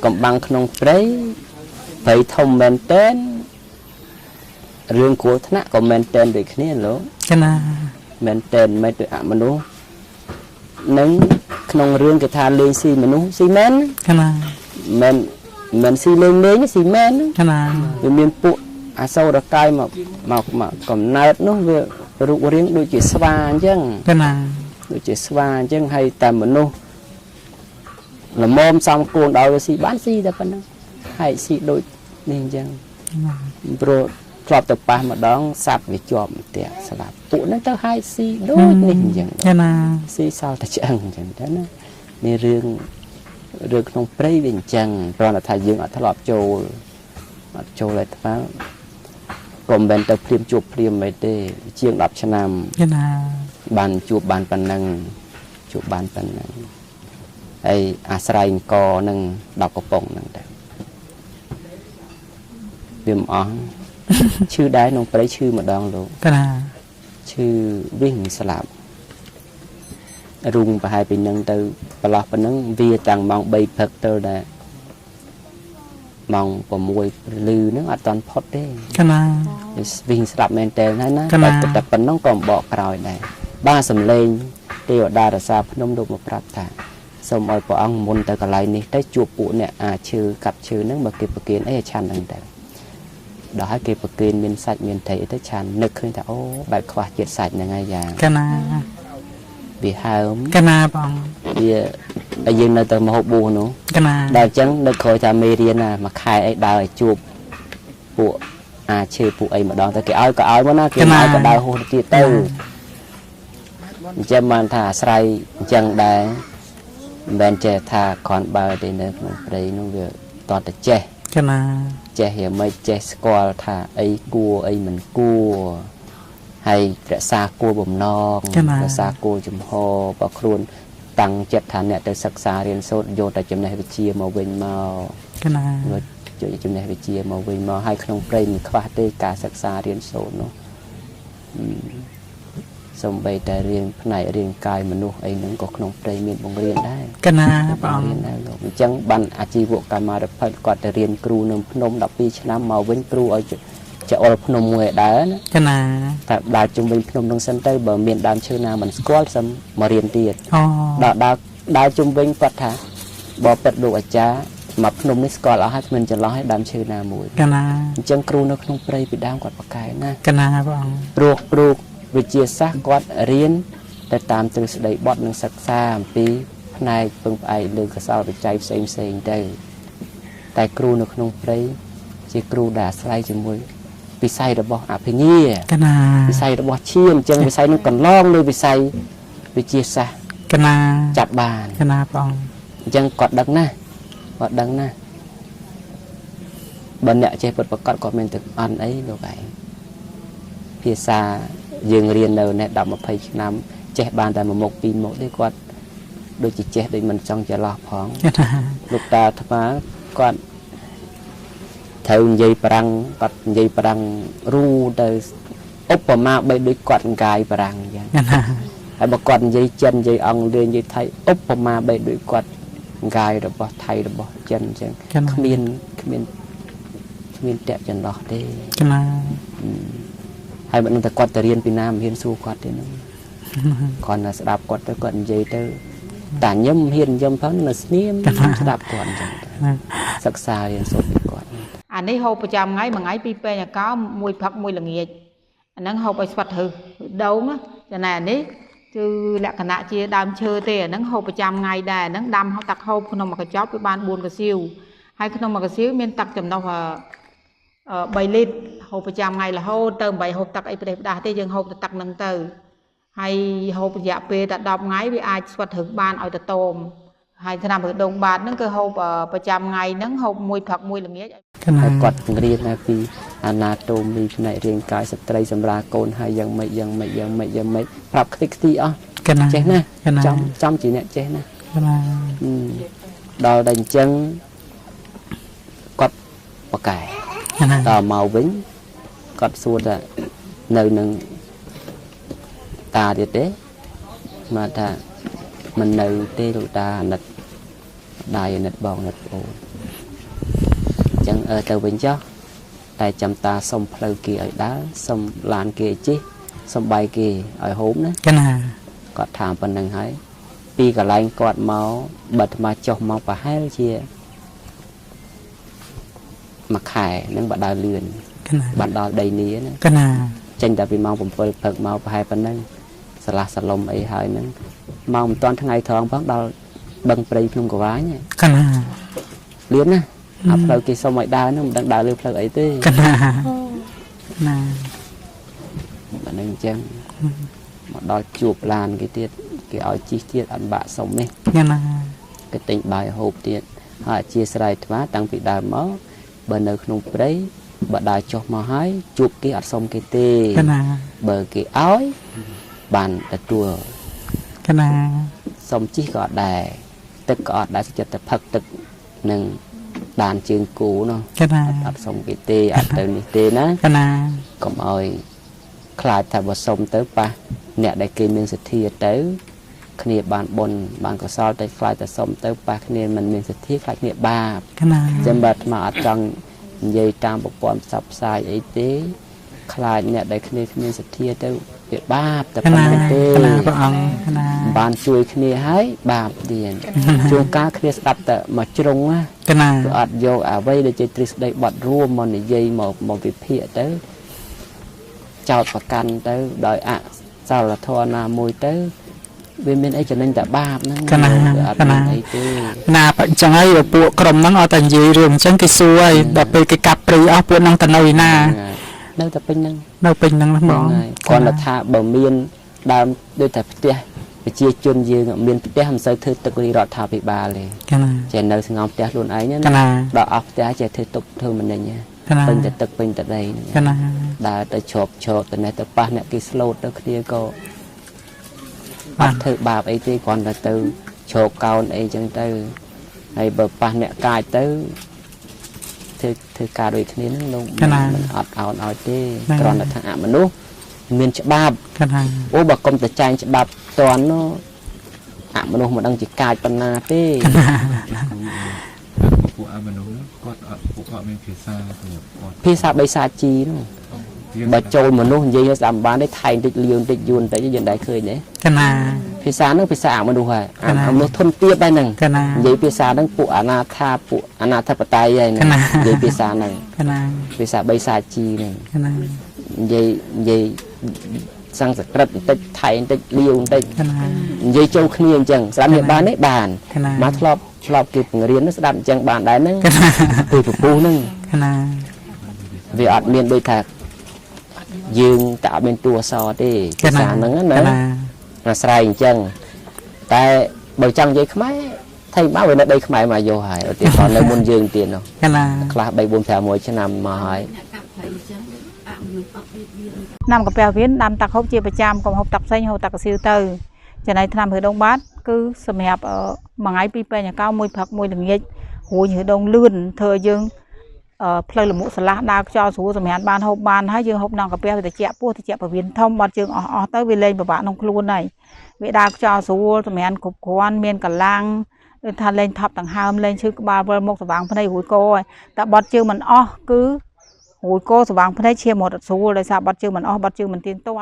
កំបាំងក្នុងព្រៃព្រៃធំមែនតែនរឿងគ្រោះថ្នាក់ក៏មែនតែនដូចគ្នាលោក កណា មែនតែនមិនដូចអមនុស្សនឹងក្នុងរឿងគេថាលេងស៊ីមនុស្សស៊ីមែនក ណា មិនមិនស៊ីលេងលេងស៊ីមែន កណា វាមានពួកអសូរកាយមកមកមកកំណើតនោះវារូបរាងដូចជាស្វាអញ្ចឹង កណា ដូចជាស្វាអញ្ចឹងហើយតែមនុស្សល្មមសំគួនដល់វាស៊ីបានស៊ីតែប៉ុណ្្នឹងហើយស៊ីដូចនេះអញ្ចឹងព្រោះធ្លាប់ទៅប៉ះម្ដងសัตว์វាជាប់ផ្ទះស្លាប់ពួកហ្នឹងទៅហើយស៊ីដូចនេះអញ្ចឹង កណា ស៊ីសល់តែឆ្អឹងអញ្ចឹងទៅណានេះរឿងរឿងក្នុងព្រៃវាអញ្ចឹងគ្រាន់តែថាយើងអត់ធ្លាប់ចូលអត់ចូលឲ្យថ្មក៏មិនមែនទៅព្រាមជួបព្រាមអីទេជាង10ឆ្នាំ កណា បានជួបបានប៉ុណ្ណឹងជួបបានប៉ុណ្ណឹងហើយអាស្រ័យអង្គនឹង10កំប៉ុងហ្នឹងដែរវាមិនអស់ឈឺដែរក្នុងព្រៃឈឺម្ដងលោក កណា ឈឺវិញស្លាប់រុងប្រហែលពីនឹងទៅប្រឡោះប៉ុណ្ណឹងវាតាំងម៉ោង3ព្រឹកទៅដែរម៉ោង6ព្រលឺហ្នឹងអត់តាន់ផុតទេ កណា វិញស្លាប់មែនតើហើយណា កណា តែតែប៉ុណ្ណឹងក៏បកក្រោយដែរបាទសំលេងទេវតារសាភ្នំលោកមកប្រាប់ថាសូមឲ្យព្រះអង្គមុនទៅកន្លែងនេះទៅជួបពួកអ្នកអាឈើកាប់ឈើហ្នឹងបើគេប្រគេនអីឲ្យឆាន់ហ្នឹងទៅដល់ហើយគេប្រគេនមានសាច់មានត្រីអីទៅឆាន់នឹកឃើញថាអូបែបខ្វះជាតិសាច់ហ្នឹងហើយយ៉ាង កណា វាហើមក ណាបង វាហើយយើងនៅតែមហូបបួសនោះ កណា ដល់អញ្ចឹងនៅក្រោយថាមេរៀនណាមួយខែអីដើរឲ្យជួបពួកអាឈើពួកអីម្ដងទៅគេឲ្យក៏ឲ្យមកណាគេមិនឲ្យក៏ដើរហួសទៅទៀតទៅអញ្ចឹងបានថាអាស្រ័យអញ្ចឹងដែរមិនមែនចេះថាគ្រាន់បើទេនៅក្នុងព្រៃនោះវាតតែចេះ កណា ចេះយ៉ាងម៉េចចេះស្គាល់ថាអីគួរអីមិនគួរហើយរក្សាគួរបំណងរក្សាគួរជំហរបើខ្លួនតាំងចិត្តថាអ្នកទៅសិក្សារៀនសូត្រយកតែចំណេះវិជ្ជាមកវិញមក កណា យកយកចំណេះវិជ្ជាមកវិញមកហើយក្នុងព្រៃមិនខ្វះទេការសិក្សារៀនសូត្រនោះអឺសំបីតែរៀនផ្នែករាងកាយមនុស្សអីហ្នឹងក៏ក្នុងព្រៃមានបង្រៀនដែរ កណាបង រៀនដែរលោកអញ្ចឹងបានអាជីវកម្មរិភិតគាត់ទៅរៀនគ្រូនៅភ្នំ12ឆ្នាំមកវិញគ្រូឲ្យចអុលភ្នំមួយឲ្យដើរណា កណា តែដើរជុំវិញភ្នំនោះសិនទៅបើមានដើមឈើណាមិនស្គាល់សិមមករៀនទៀត អូ ដល់ដើរដើរជុំវិញគាត់ថាបើពិតលោកអាចារ្យមកភ្នំនេះស្គាល់អស់ហើយគ្មានចន្លោះឲ្យដើមឈើណាមួយក ណា អញ្ចឹងគ្រូនៅក្នុងព្រៃពីដើមគាត់ប្រកែណាស់ កណាបង ព្រោះគ្រូវិទ្យាសាស្ត្រគាត់រៀនទៅតាមទ្រឹស្ដីបទនិងសិក្សាអំពីផ្នែកពឹងផ្អែកលើកសលវិច័យផ្សេងផ្សេងៗទៅតែគ្រូនៅក្នុងព្រៃជាគ្រូដែលអាស្រ័យជាមួយវិស័យរបស់អភិញ្ញា កណា វិស័យរបស់ឈាមអញ្ចឹងវិស័យនឹងកន្លងលើវិស័យវិទ្យាសាស្ត្រ កណា ចាប់បាន កណាបង អញ្ចឹងគាត់ដឹងណាស់គាត់ដឹងណាស់បើអ្នកចេះពិតប្រកបគាត់មានទឹកអន់អីលោកឯងភាសាយើងរៀននៅនេះ10 20ឆ្នាំចេះបានតែមួយមុខពីរមុខទេគាត់ដូចជាចេះដូចមិនចង់ច្រឡោះផង កណា លោកតាអាត្មាគាត់ត្រូវនិយាយប្រាំងគាត់និយាយប្រាំងរូទៅឧបមាបីដូចគាត់កាយប្រាំងអញ្ចឹង កណា ហើយបើគាត់និយាយចិននិយាយអង់គ្លេសនិយាយថៃឧបមាបីដូចគាត់កាយរបស់ថៃរបស់ចិនអញ្ចឹង កណា គ្មានគ្មានគ្មានតាក់ចន្លោះទេ កណា ហើយមិនដឹងថាគាត់ទៅរៀនពីណាមិនហ៊ានសួរគាត់ទេហ្នឹងគ្រាន់តែស្ដាប់គាត់ទៅគាត់និយាយទៅតាញឹមហ៊ានញឹមផងនៅស្នៀមស្ដាប់គាត់អញ្ចឹងទៅសិក្សារៀនសូត្រពីគាត់ អានេះហូបប្រចាំថ្ងៃមួយថ្ងៃពីរពែងអាកោមួយផឹកមួយល្ងាចអាហ្នឹងហូបឲ្យស្វិតហឺដូងណាចំណែកអានេះគឺលក្ខណៈជាដើមឈើទេអាហ្នឹងហូបប្រចាំថ្ងៃដែរអាហ្នឹងដាំទឹកហូបក្នុងមួយកញ្ចប់វាបាន4កសៀវហើយក្នុងមួយកសៀវមានទឹកចំណុះ3លីត្រហូបប្រចាំថ្ងៃរហូតទៅមិនបាច់ហូបទឹកអីប្រេះផ្ដាស់ទេយើងហូបតែទឹកហ្នឹងទៅហើយហូបរយៈពេលតែ10ថ្ងៃវាអាចស្វិតហឺបានឲ្យទៅតមហើយថ្នាំឬដងបាតហ្នឹងគឺហូបប្រចាំថ្ងៃហ្នឹងហូបមួយផឹកមួយល្ងាច កណា ហើយគាត់បង្រៀនណាពីអាណាតូមីផ្នែករាងកាយស្ត្រីសម្រាប់កូនហើយយ៉ាងម៉េចយ៉ាងម៉េចយ៉ាងម៉េចយ៉ាងម៉េចប្រាប់ខ្ទេចខ្ទីអស់ កណា ចេះណាស់ កណា ចំចំជាអ្នកចេះណាស់ កណា អឺដល់តែអញ្ចឹងគាត់ប្រកែ កណា ដល់មកវិញគាត់សួរថានៅនឹងតាទៀតទេមកថាមិននៅទេលោកតាអាណិតដៃអាណិតបងអាណិតប្អូន ញ្ចឹងអឺទៅវិញចុះតែចាំតាសុំផ្លូវគេឲ្យដើរសុំឡានគេឲ្យជិះសុំបាយគេឲ្យហូបណា កណា គាត់ថាប៉ុណ្្នឹងហើយពីកន្លែងគាត់មកបើអាត្មាចុះមកប្រហែលជាមួយខែនឹងបើដើរលឿន កណា បានដល់ដីនីណា កណា ចេញតែពីម៉ោង7ព្រឹកមកប្រហែលប៉ុណ្្នឹងស្រឡះសលំអីហើយហ្នឹងម៉ោងមិនទាន់ថ្ងៃត្រង់ផងដល់បឹងព្រៃភ្នំកវាញ កណា លឿនណាអាផ្លូវគេសុំឲ្យដើរហ្នឹងមិនដឹងដើរលើផ្លូវអីទេ កណាណា អាហ្នឹងអញ្ចឹងមកដល់ជួបឡានគេទៀតគេឲ្យជិះទៀតអត់បាក់សុំនេះ កណា គេទិញបាយហូបទៀតហើយអធិស្ឋានអាត្មាតាំងពីដើមមកបើនៅក្នុងព្រៃបើដើរចុះមកហើយជួបគេអត់សុំគេទេ កណា បើគេឲ្យបានទទួល កណា សុំជិះក៏អត់ដែរទឹកក៏អត់ដែរសុខចិត្តតែផឹកទឹកនឹងដានជើងគោនោះ កណា អត់សុំគេទេអត់ទៅនេះទេណា កណា កុំឲ្យខ្លាចថាបើសុំទៅប៉ះអ្នកដែលគេមានសទ្ធាទៅ គ្នាបានបុណ្យបានកុសលតែខ្លាចតែសុំទៅប៉ះគ្នាមិនមានសទ្ធាខ្លាចគ្នាបាប កណា ចឹងបើអាត្មាអត់ចង់និយាយតាមប្រព័ន្ធផ្សព្វផ្សាយអីទេខ្លាចអ្នកដែលគ្នាគ្មានសទ្ធាទៅវាបាបតែ កណា ប៉ុណ្្នឹងទេ កណាព្រះអង្គកណា បានជួយគ្នាហើយបាបទៀតជួនកាលគ្នាស្ដាប់តែមកជ្រុងណា កណា គឺអត់យកអ្វីដែលជាទ្រឹស្ដីបត់រួមមកនិយាយមកមកវិភាគទៅចោតប្រកាន់ទៅដោយអសិលធម៌ណាមួយទៅវាមានអីចំណេញតែបាបហ្នឹង កណា វាអត់ កណា មានអីទេ ណាបើអញ្ចឹងហើយពួកក្រុមហ្នឹងអត់តែនិយាយរឿងអញ្ចឹងគេសួរហើយដល់ពេលគេកាប់ព្រៃអស់ពួកហ្នឹងទៅនៅឯណា ហ្នឹងហើយនៅតែពេញហ្នឹង នៅពេញហ្នឹងហ្មង ហ្នឹងហើយគ្រាន់តែថាបើមានដើមដូចតែផ្ទះប្រជាជនយើងមានផ្ទះមិនសូវធ្វើទឹករាជរដ្ឋាភិបាលទេ កណា ចេះនៅស្ងោមផ្ទះខ្លួនឯងណា កណា ដល់អស់ផ្ទះចេះធ្វើទុកធ្វើមិនញណា កណា ពេញតែទឹកពេញតែដីហ្នឹង កណា ដើរទៅជ្រាប់ជ្រកទៅនេះទៅប៉ះអ្នកគេស្លូតទៅគ្នាក៏អ បាន ត់ធ្វើបាបអីទេគ្រាន់តែទៅជ្រកកោនអីចឹងទៅហើយបើប៉ះអ្នកកាចទៅធ្វើធ្វើការដូចគ្នាហ្នឹងលោកមិនអត់អោនឲ្យទេគ្រាន់តែថាអមនុស្សមានច្បាប់ កណា អូបើកុំតែចែងច្បាប់តន់នោះអមនុស្សមិនដឹងជាកាចប៉ុណ្ណាទេ កណា ពួកអមនុស្សហ្នឹងគាត់អត់ពួកគាត់មានភាសាសម្រាប់គាត់ ភាសាបីសាជីនោះ យើង បើចូលមនុស្សនិយាយស្ដាប់មិនបានទេថៃបន្តិចលាវបន្តិចយួនបន្តិចយើងដែរឃើញទេ កណា ភាសាហ្នឹងភាសាអមនុស្សហើយ កណា អមនុស្សធនទាបហើយហ្នឹង កណា និយាយភាសាហ្នឹងពួកអនាថាពួកអនាធិបតេយ្យហើយហ្នឹង កណា និយាយភាសាហ្នឹង កណា ភាសាបីសាជីហ្នឹង កណា និយាយនិយាយសំស្ក្រឹតបន្តិចថៃបន្តិចលាវបន្តិច កណា និយាយចូលគ្នាអញ្ចឹងស្ដាប់មានបានទេបាន កណា មកធ្លាប់ធ្លាប់គេបង្រៀនហ្នឹងស្ដាប់អញ្ចឹងបានដែរហ្នឹង កណា ពេលពពុះហ្នឹង កណា វាអត់មានដូចថាយើងតែអត់មានតួអក្សរទេ កណា ភាសាហ្នឹងណា កណា អាស្រ័យអញ្ចឹងតែបើចង់និយាយខ្មែរថៃមកវានៅដីខ្មែរមកយកហើយឧទាហរណ៍នៅមុនយើងទៀតនោះ កណា ខ្លះ3 4 5 1ឆ្នាំមកហើយ ឆ្នាំកាពះវៀនដាំទឹកហូបជាប្រចាំកុំហូបទឹកផ្សេងហូបទឹកកសៀវទៅចំណែកថ្នាំឬដងបាតគឺសម្រាប់មួយថ្ងៃពីរពេងអាកោមួយព្រឹកមួយល្ងាចរួញឬដងលឿនធ្វើឲ្យយើងផ្លូវលមុខស្រឡះដើរខ្យល់ស្រួលសម្រាប់បានហូបបានហើយយើងហូបនំកាពះវាត្រជាក់ពោះត្រជាក់ពវៀនធំបាត់ជើងអស់អស់ទៅវាលែងពិបាកក្នុងខ្លួនហើយវាដើរខ្យល់ស្រួលសម្រាប់គ្រប់គ្រាន់មានកម្លាំងដូចថាលែងថប់ដង្ហើមលែងឈឺក្បាលវិលមុខស្វាងភ្នែករួយកហើយតែបត់ជើងមិនអស់គឺ រួយកស្វាងភ្នែកឈាមរត់អត់ស្រួលដោយសារបត់ជើងមិនអស់បត់ជើងមិនទៀងទាត់។